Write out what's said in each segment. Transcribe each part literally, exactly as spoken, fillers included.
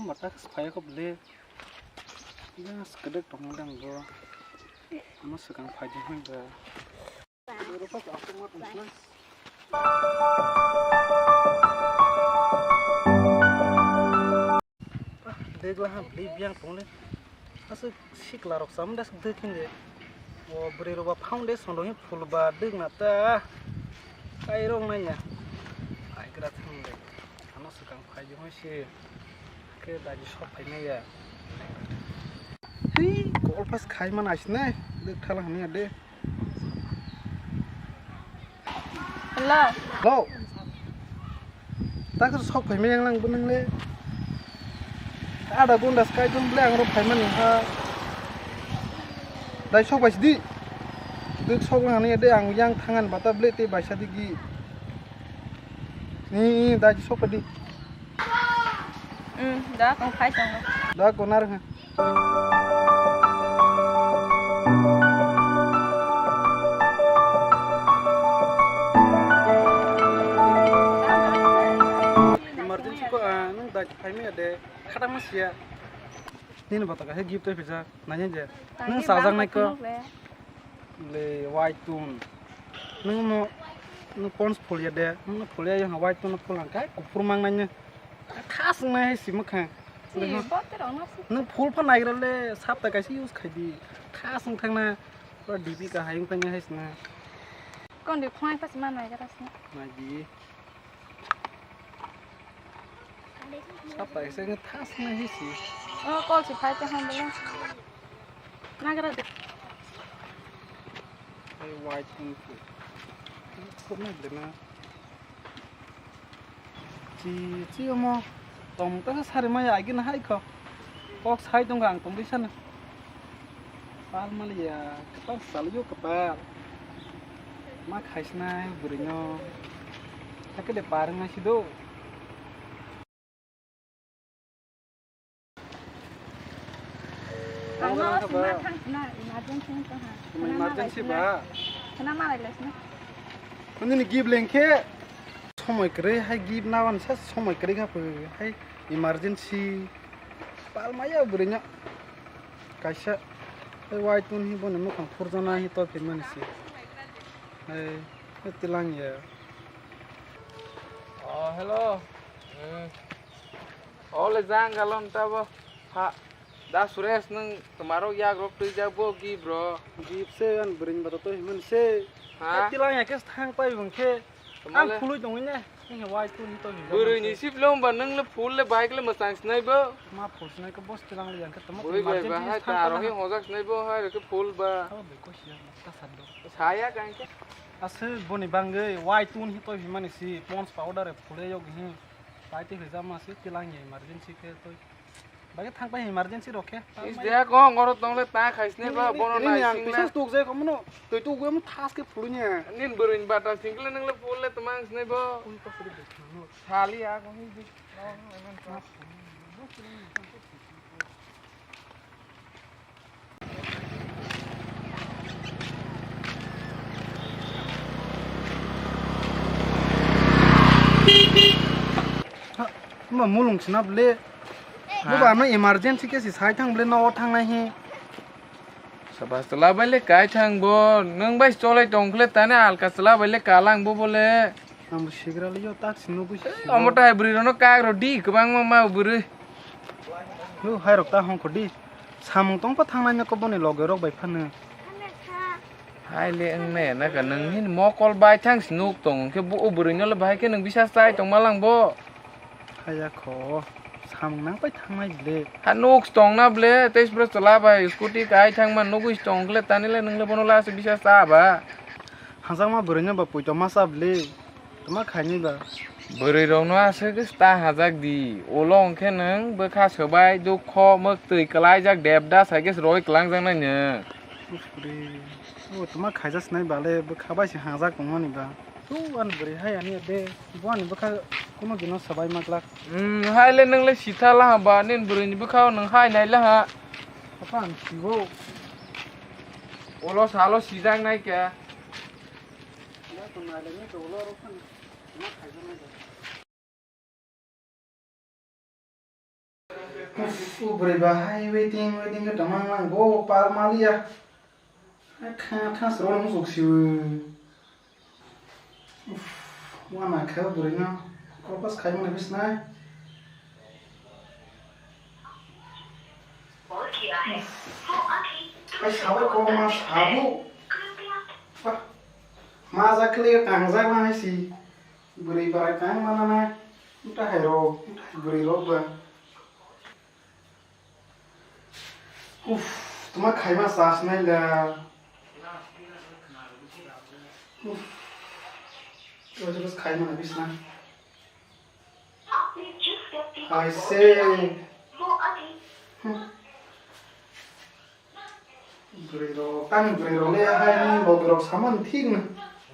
Mata phai kho ble. Yang skedek tong dang bo. Ano swkang phai di hoi ba. Degla ha bli biang tongle. Aswk sikla rok sam das de khinde. O bwrwi rok ba foundation rok phul ba degna ta. Kai rok nanya. Ai gra thang de. Ano swkang phai di hoi se. Ke daji sok phai maya. Hei, kol pas khai man ais nai. Dek thala hanya de. Hello. Hello. Takar sok phai maya lang bunang le. Ada gunda sky dum ble ang ro phai mani ha. Dai sok bai sidi. Dek sok lang hanya de ang yang thangan bata ble te bai sadi gi. Ni, ni, daji sok di. Hmm, da, kong phai tongo. Da, konar ha. Emergency ko, ah, nung daji phai mi ade, khatang ma siya. Nini bata kaisa gift tei pisa, nanya je. Nung sajak nai ko. Le white tun. Nung no, nung pons phulya de, nung no phulya yang white tun phul ang kai, kupur mang nanya. Khas nai si mukha. Si, bote rok no si. Nung phul pha naigra le, sapta kaisa use khai di. Khas wng thang na, pura D P kahai wng thang hai sna. Kon di khwai pas ma naigra sna. Nai di. Sapta kaisa wng thas nai hai si. O, kol si phai te hon bela. Naigra de. Ai, white wng phu. Khub nai de na. Chi, chi omo tong ta sari maya agin hai kho. Kok sai tong ang tong bisa na. Pal maliya, kapal salyo kapal. Ma khaisnai bwrwino. Hakhe de par wngna sido. Ang no sima thang sina emergency wngkha ha. Emergency ba? Khna malai lai sina. Nini gift lengkhe somoi kwrwi hai gift nawan sa somoi kwrwi kha phu hai emergency. Pal maya bwrwino. Kaisa hai white tun hi boni mukhang phurjana hi to phimani si. Hai tilang ya. Oh, hello. Hmm. Ole jang galon tabo. Ha. Da Suresh, nwng twmarok yakrok twijak bo gift rw. Gift se ani bwrwini bata to himani se. Ha? Tilang ya khe thang pai bung khe. Ang khului tongwi ne. Nini white tun to himani. Bwrwini sip lom ba nwng le phul le bike le mwchang sinai bo. Ma phul sinai khe boss tilang le yang khe tamo. Bwrwi bai ba hai ta aro hi hojak sinai bo hai khe phul ba. Abo bai ko siya ta sando. Saya kan khe. Aswk boni bangwi white tun hi to himani si Pond's powder e phule yok hi. Pai te hwjak ma si tilang ya emergency khe to. Bagwi thang pai emergency rok khe. Is de ko ngoro tong le ta khai sne ba bono nai sing la. Pisa tuk je ko muno. Twi tu gwe mu thas khe phulu nya. Nin bwrwini bata sing le nang le phul le tmang sne bo. Sali a ko hi. Ha, ma mulung sina ble. Ha? Bo ba no emergency ke si sai thang ble no thang nai he. Sabas chwla bai le kai thang bo, nwng bai cholai tong khle tani alka chwla bai le kalang bo bole. Ang bo sigra le yo tak si nugui si. Omo tai bwrwi rok no kak rw di kwbangma ma bwrwi. Yo hai rok ta hong kho di. Samung tong pa thang nai ko boni loge rok bai phano. Hai le wng nai na ka nwng hin mokol bai thang si nuk tong khe bo o bwrwi no le bahai khe nwng bisa chai tong ma lang bo. Haya kho, samung nang pai thangnai ble. Ha nuk tong na ble, tei bro chwla bai scooty kai thang ma nugui tong khle tani le nwng le bono last bisa cha ba. Hajak ma bwrwi no ba puito ma cha ble. Tama khaini ba. Bwrwi rok no aswk ta hajak di. Ulo hwnkhe nwng bwkha swbai dukho mwktwi kwlai jak debda sai khe roi kwlang jak nai nwng. Ufre. O tama khaijak sinai ba le bwkha bai se hajak tong mani ba. Tu ani bwrwi hai ani de, bo ani bwkha kuno dino sabai ma glak. Hmm, hai le nwng le sitha la ha ba, nini bwrwi ni bwkha o nwng hai nai la ha. Apa ang sibo. Ulo salo sijak nai khe. Ya to nai le ni to ulo ro khan. Ma khai ja nai. O bwrwi ba hai waiting, waiting khe tongma nang bo pal maliya. Hai kha, kha sro musuk siwi. Uff, wana khe bwrwi no. Kopas khai mani bisnai. Hai sabai kok ma sabu. Wah, ma jakle kangjak ma hai si. Bwrwi barai kang mana na. Uta hai ro, uta hai bwrwi rok ba. Uff, tuma khaima chas nai la. Uff. Terus terus khaima na bisna. Hai se. Hmm. Bwrwi rok, tang bwrwi rok le hai ni logi rok saman thik na.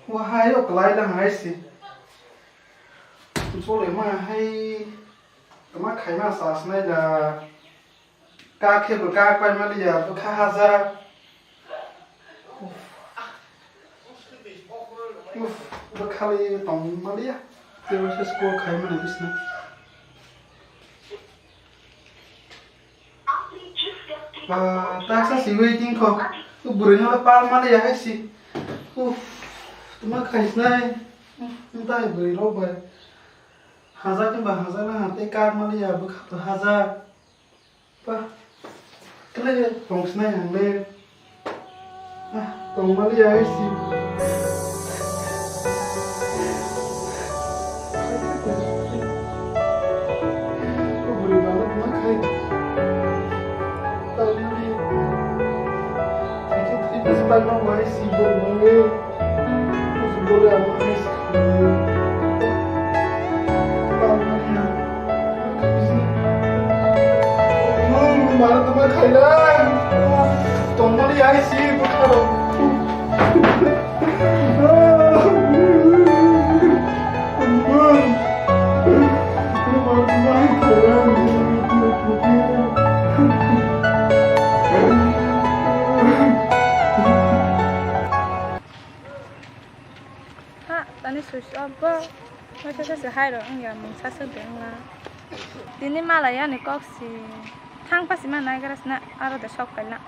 Wa hai o kwlai lang hai se. Chole ma hai. Tama khaima chas nai da. Kak khe bo kak pai maliya, bwkha haja. Uff, bwkhali tong maliya. Tebo se score khai mani bisna. Ba, taksa si waiting kho. Tu bwrwi no pal maliya hai si. Uff, tuma khaisnai. Uff, ntai bwrwi rok bai. Hajak hwnba hajak na, tei kak maliya bwkha bo hajak. Ba, kle tong sinai ang le. Ah, tong maliya hai si. Ko bwrwi bana ma khai. Tong maliya. Thank you, thank you, Spider-Man, why si bwrwi bana? Ha, tani switch off bo. Waisa sa se hai rok wngya, mungsa se bengla. Tini malai yani kok si. Thang pasi ma nai gra sna, aro de sok paila.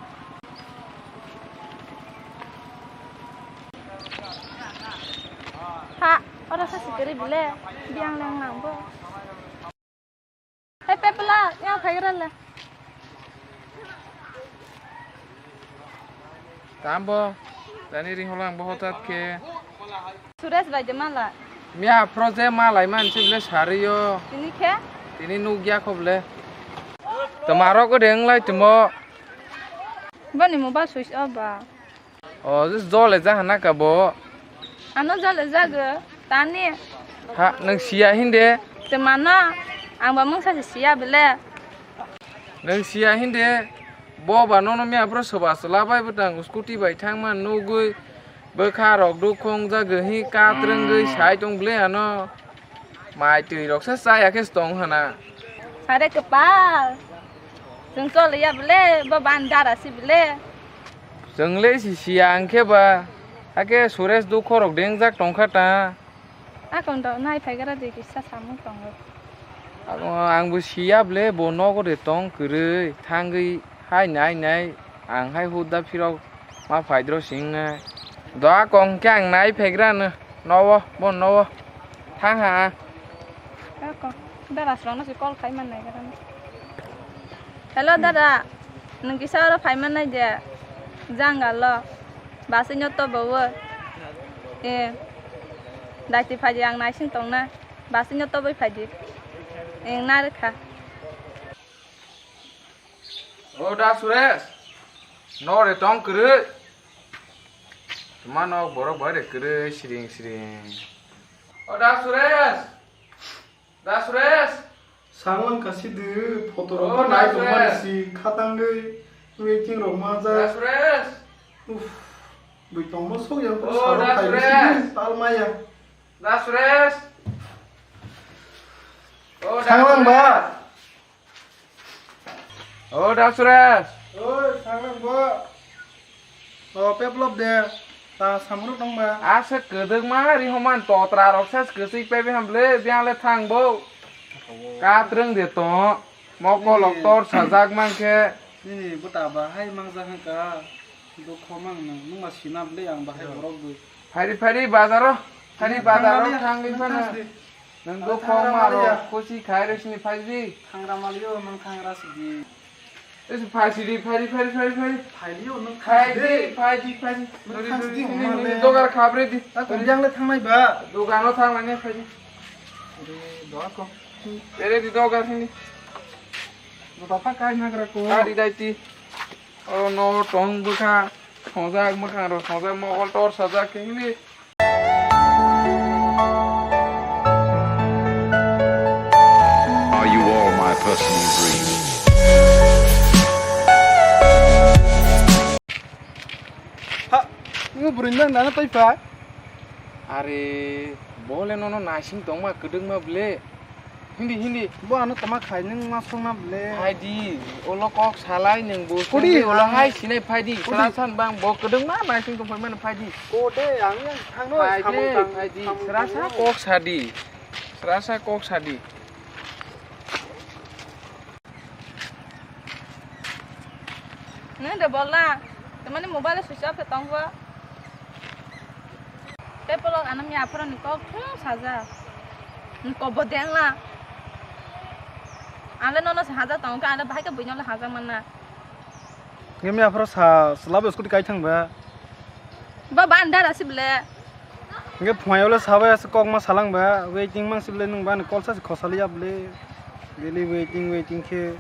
Ha, oro sa se kwrwi bile. Biang leng lang bo. Hai pepla, ya phaigra le. Tambo, tani ring holang bo hotat khe. Suresh bai de mala. Miya pro je malai man si bile sariyo. Tini khe? Tini nugya kho bile. Tamaro ko deng lai timo. Boni mobile switch off ba. O, jole jaha na ka bo. Ano jole jago, tani. Ha, nang siya hinde. Te mano, ang ba mungsa se siya bele. Nang siya hinde, bo ba nono miya bro soba sola bai bwtang scooty bai thangma nugui bwkha rok dukhong jagwi hi katrwngwi sai tong bele ano. Mai twi rok se chaya khe se tong hana. Are kwpal. Chwng choliya bele, bo ban dara si bele. Chwng le si siya ang khe ba. Hakhe Suresh dukho rok dengjak tong kha ta. Akon rok nai phai gra de kisa samung tongo. Ang, ang bo siya bele, bo nogo de tong kwrwi thangwi hai nai nai ang hai huda phirok ma phaidro sing nai. Doa kong khe ang nai phai gra no. Nowo, bo nowo. Thang ha. Ako, dara srong no si call khai man nai gara. Hello dara, nwng kisa oro phai man nai de. Janga lo. Basi nyo to bo wo. Eh. Daiti phai di ang nai sing tong na. Basi nyo to bai phai di. Eng na re kha. O da Suresh, no re tong kwrwi. Tuma nok borok bai re kwrwi siring siring. O da Suresh, da Suresh. Sangwan kasi de photo rok nai tong mani si khatang gwi waiting rok ma ja. Da Suresh. Uff, bui tong mo sok ya ko. O da Suresh. Tal maya. Da Suresh. O da Suresh. Thanglang ba. O da Suresh. Oi, thanglang bo. O peplop de. Ta samruk nang ba. Asa kwdwkma rihoman totra rok ses kwsik pebi hamble biang le thang bo. Katrwng de to. Mokol oktor sajak mankhe. Nini buta bahai mangjak hwnkha. Dukho mang nung, nung ma sinam le ang bahai borok bo. Phari phari bazaro, phari bazaro thangwi phano. Nang dukho maro kusi khai resini phaidi. Thangra malio nang thangra sidi. Esi phaisidi, phari phari phari phari. Phailio nang phaidi, phaidi phaidi. Nuri nuri nuri dogar khabre di. Ta kubyang le thangnai ba. Dogano thanglani phaidi. Ere di dogar sini. Dota ta kai nagra ko. Ari daiti. Oro no tong bwkha, thongjak mwkhang rok, thongjak mokol tor sajak khe hwnwi. Are you all my personal dreams? Ha, ngu burui nang nana taipa. Are, bole nono naising tongma kwdwkma ble. Hindi, hindi. Bo ano tama khai nung ma songna ble. Phaidi, ulo kok salai nung bo. Kudi, songwi ulo ang hai sinai phaidi. Kudi. Sra san bang bo kwdwng ma naising tong phaimani phaidi. Kode, ang yang thangno. Phaidi, samung tang, phaidi. Samung srasa tangmo. Kok sadi. Srasa kok sadi. Nang de bolla. Tamani mobile switch off tong bo. Tei polok ano mi aphuru ni kok thung saja. Ni kok bo dengla. Ang le nono se haja tong kha, ang le bahai khe buino le haja manna. Nge mi aphuru sa, sla bo scooty kai thang ba. Ba, ba, ang dara si ble. Nge phungai le sabai ase kok ma salang ba, waiting mang si ble nung ba ni call sa si khosali ya ble. Daily waiting, waiting khe.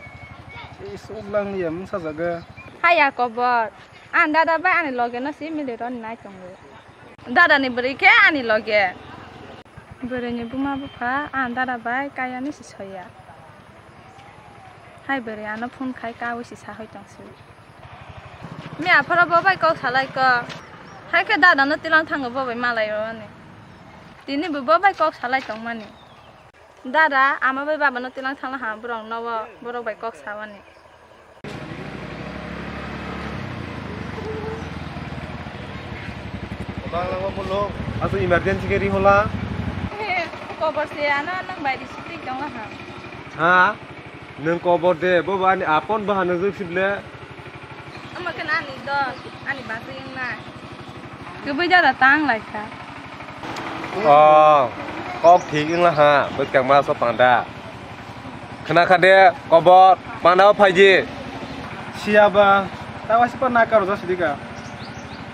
Ei sok lang ya mung sa jaga. Haya kobor. Ang dada bai ani loge no si mili rw ni nai tongo. Dada ni bwrwi khe ani loge. Bwrwi ni buma bupha ang dada bai kaya ni si soya. Hai bwrwi ano phone khai kaui si sahoi tong si. Mi aphoro bo bai kok salai ko. Hai khe dada no tilang thango bo bai malai rw ni. Tini bo bo bai kok salai tong mani. Dada, ama bai baba no tilang thangla ha, borok no o, borok bai kok sa mani. Bang langma bolo, aswk emergency khe ri hola. He, kobor se ano nang bai ri sitri tong ha. Ha? Nwng kobor de, bo bo ani apon bo hano jwk sible. Omo khe ani dol, ani bagwi wngnai. Kwbui dada tang lai kha. Oh, kok thik wngla ha, bwskang ma so panda. Khna kha de, kobor, panda o phaidi. Siya ba, ta wasi pa na karo jasi dika.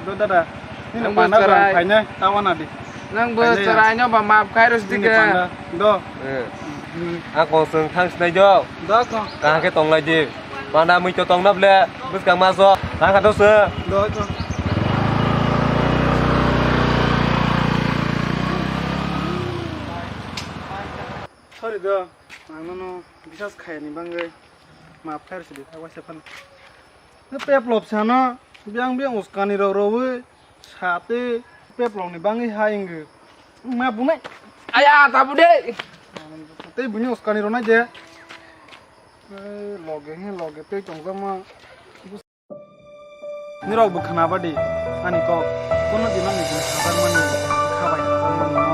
Do dada, nini panda bang phainai, ta wana di. Nang bo chwraino ba map khai rw sidi khe. Do. Eh. Hmm. Ang kong chwng thang sinai do. Do kong. Kaham khe tong lai di. Panda mui to tong na ble. Bwskang ma so. Thang kha do se. Do kong. Sorry do. Ang nono bisas khaini bangwi map khai rw sidi. Awa se phan. Peplop sana. Biang biang uskani rok rw. Sate peplok ni bangwi ha inge. Ma bunai. Aya, tabu de. Tei buni uskani ronai de. Eh, loge he, loge tei tongjakma. Nirok bo khna badi, ani kok. Kono din ani bini sajakmani, khabai sajakmani.